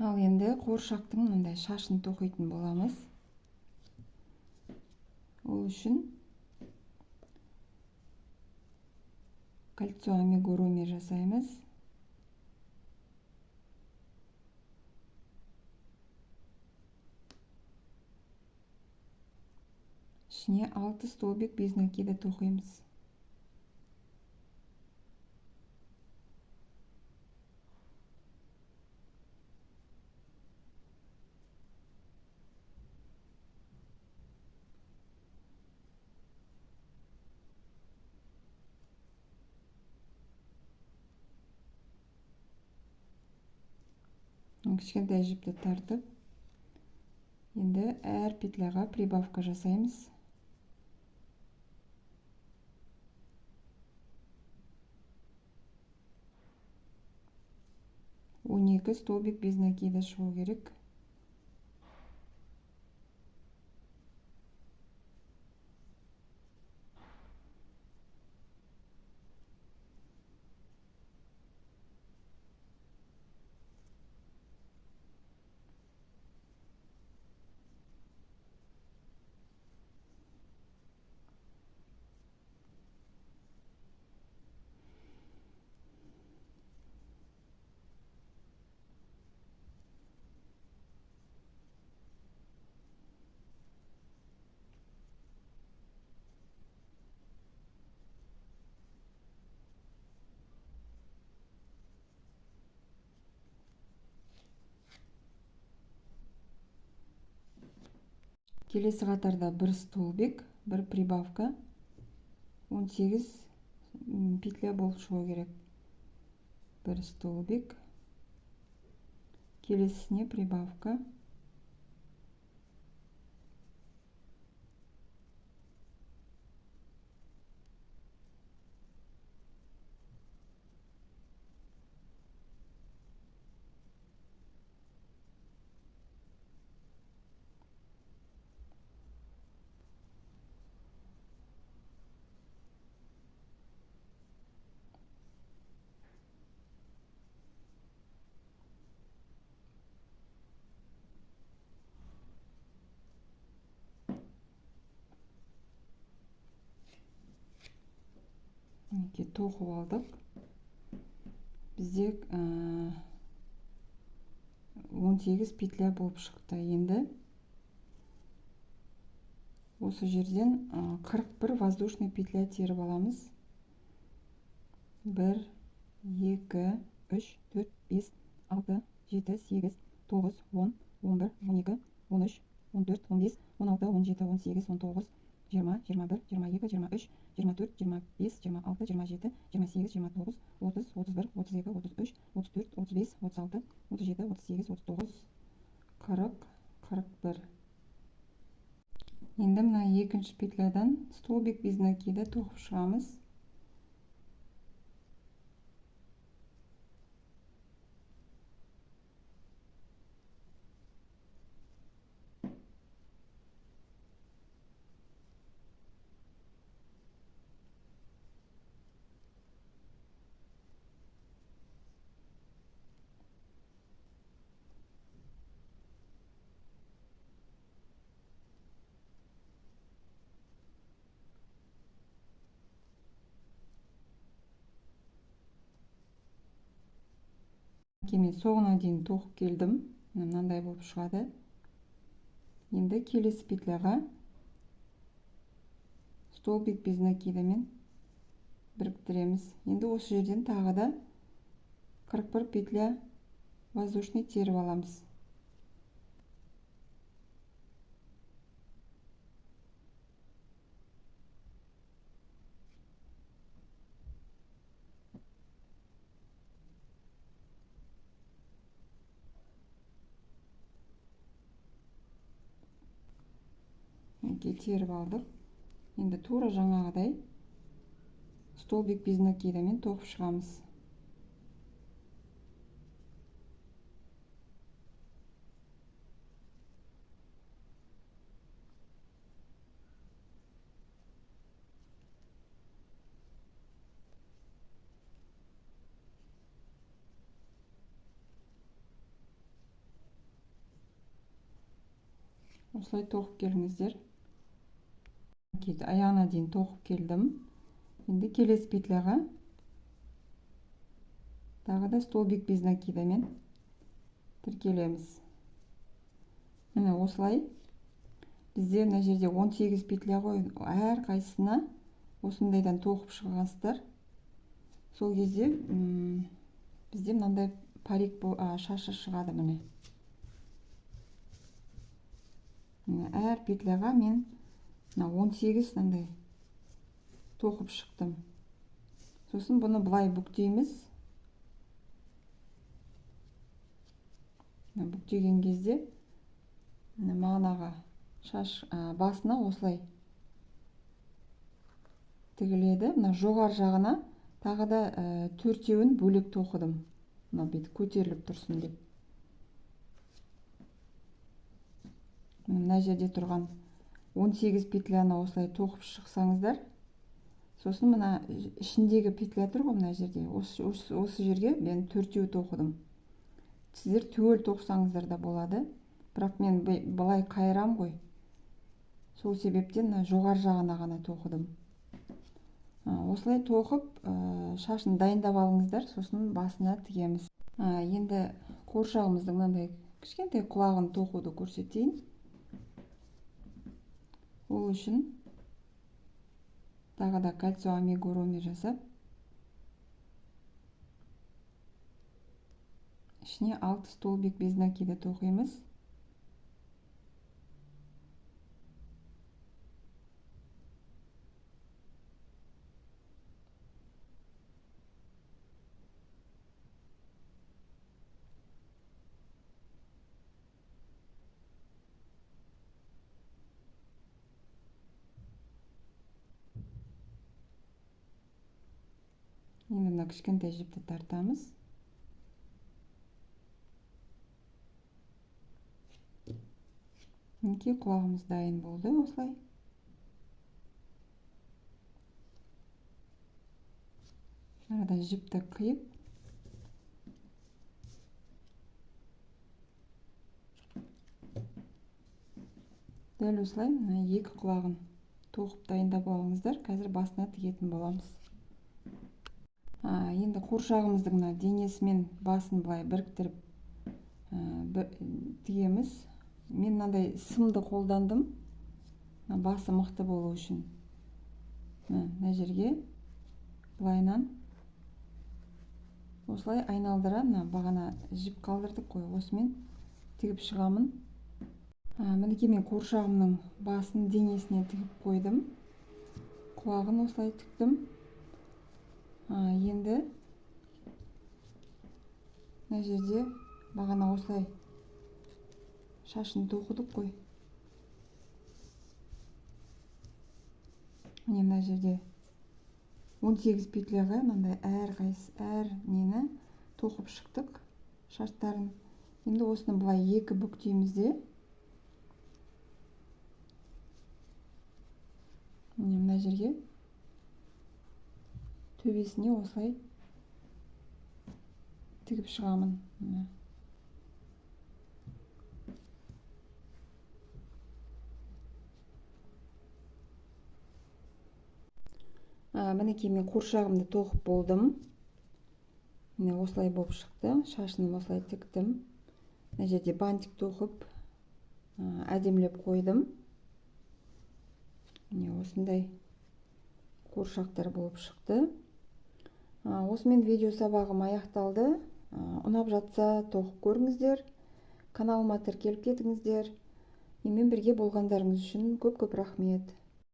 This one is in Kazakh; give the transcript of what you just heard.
Ал енді қуыршақтың мынандай шашын тоқитын боламыз. Ол үшін кольцо амигуруми жасаймыз. Ішіне 6 столбик без накида тоқимыз. Кішкентай жіпті тартып, енді әр петляға прибавка жасаймыз. Он екі столбик без накида шығу керек. Келесі қатарда бір столбик, бір прибавка, 18 петля болып шығу керек. Бір столбик, келесісіне прибавка. Мінекей тоқып алдық. Бізде 18 петля болып шықты. Енді осы жерден 41 воздушный петля теріп аламыз. 1, 2, 3, 4, 5, 6, 7, 8, 9, 10, 11, 12, 13, 14, 15, 16, 17, 18, 19, 20, 21, 22, 23, 24, 25, 26, 27, 28, 29, 30, 31, 32, 33, 34, 35, 36, 37, 38, 39, 40, 41. Енді мына екінші петлядан столбик без накида тоқып шығамыз. Мен соңына дейін тоқып келдім. Мынандай болып шығады. Енді келесі петляға столбик без накидамен біріктіреміз. Енді осы жерден тағы да 41 петля воздушный теріп аламыз. Теріп алдық. Енді тура жаңағыдай столбик без накидамен тоқып шығамыз. Осылай тоқып келіңіздер. Аяғына дейін тоқып келдім. Енді келесі петляға тағы да столбик без накидамен тіркелеміз. Міне осылай бізде мына жерде 18 петля ғой, әр қайсысына осындайдан тоқып шығасыздар. Сол кезде бізде мынандай парик шашы шығады. Міне. Міне әр петляға мен мына 18 мынандай тоқып шықтым. Сосын бұны былай бүктейміз. Бүктеген кезде міне бағанағы шаш басына осылай тігіледі. Мына жоғары жағына тағы да төртеуін бөлек тоқыдым. Мына беті көтеріліп тұрсын деп. Мына жерде тұрған 18 петляны осылай тоқып шықсаңыздар, сосын мына ішіндегі петля тұр ғой мына жерде, осы жерге мен төртеу тоқыдым. Сіздер түгел тоқсаңыздар да болады, бірақ мен былай қайырам ғой, сол себептен мына жоғары жағына ғана тоқыдым. Осылай тоқып, шашын дайындап алыңыздар, сосын басына тігеміз. Енді қуыршағымыздың мынандай кішкентай құлағын тоқуды көрсетейін. Ол үшін тағы да кольцо амигуруми жасап, ішіне 6 столбик без накида тоқимыз. Енді мына кішкентай жіпті тартамыз. Мінекей құлағымыз дайын болды осылай. Арада жіпті қиып, дәл осылай мына екі құлағын тоқып дайындап алыңыздар. Қазір басына тігетін боламыз. Енді қуыршағымыздың мына денесімен басын былай біріктіріп тігеміз. Мен мынандай сымды қолдандым, басы мықты болу үшін. Мына жерге былайынан осылай айналдыра, мына бағана жіп қалдырдық қой, осымен тігіп шығамын. Мінекей мен қуыршағымның басын денесіне тігіп қойдым, құлағын осылай тіктім. Енді мына жерде бағана осылай шашын тоқыдық қой. Міне мына жерде 18 петляға мынандай әр нені тоқып шықтық шаштарын. Енді осыны былай екі бүктейміз де, міне мына жерге төбесіне осылай тігіп шығамын. Міне. Мінекей мен қуыршағымды тоқып болдым. Міне осылай болып шықты. Шашын осылай тіктім. Мына жерде бантик тоқып, әдемілеп қойдым. Міне осындай қуыршақтар болып шықты. Осымен видео сабағым аяқталды. Ұнап жатса тоқып көріңіздер. Каналыма тіркеліп кетіңіздер. Менімен бірге болғандарыңыз үшін көп-көп рахмет.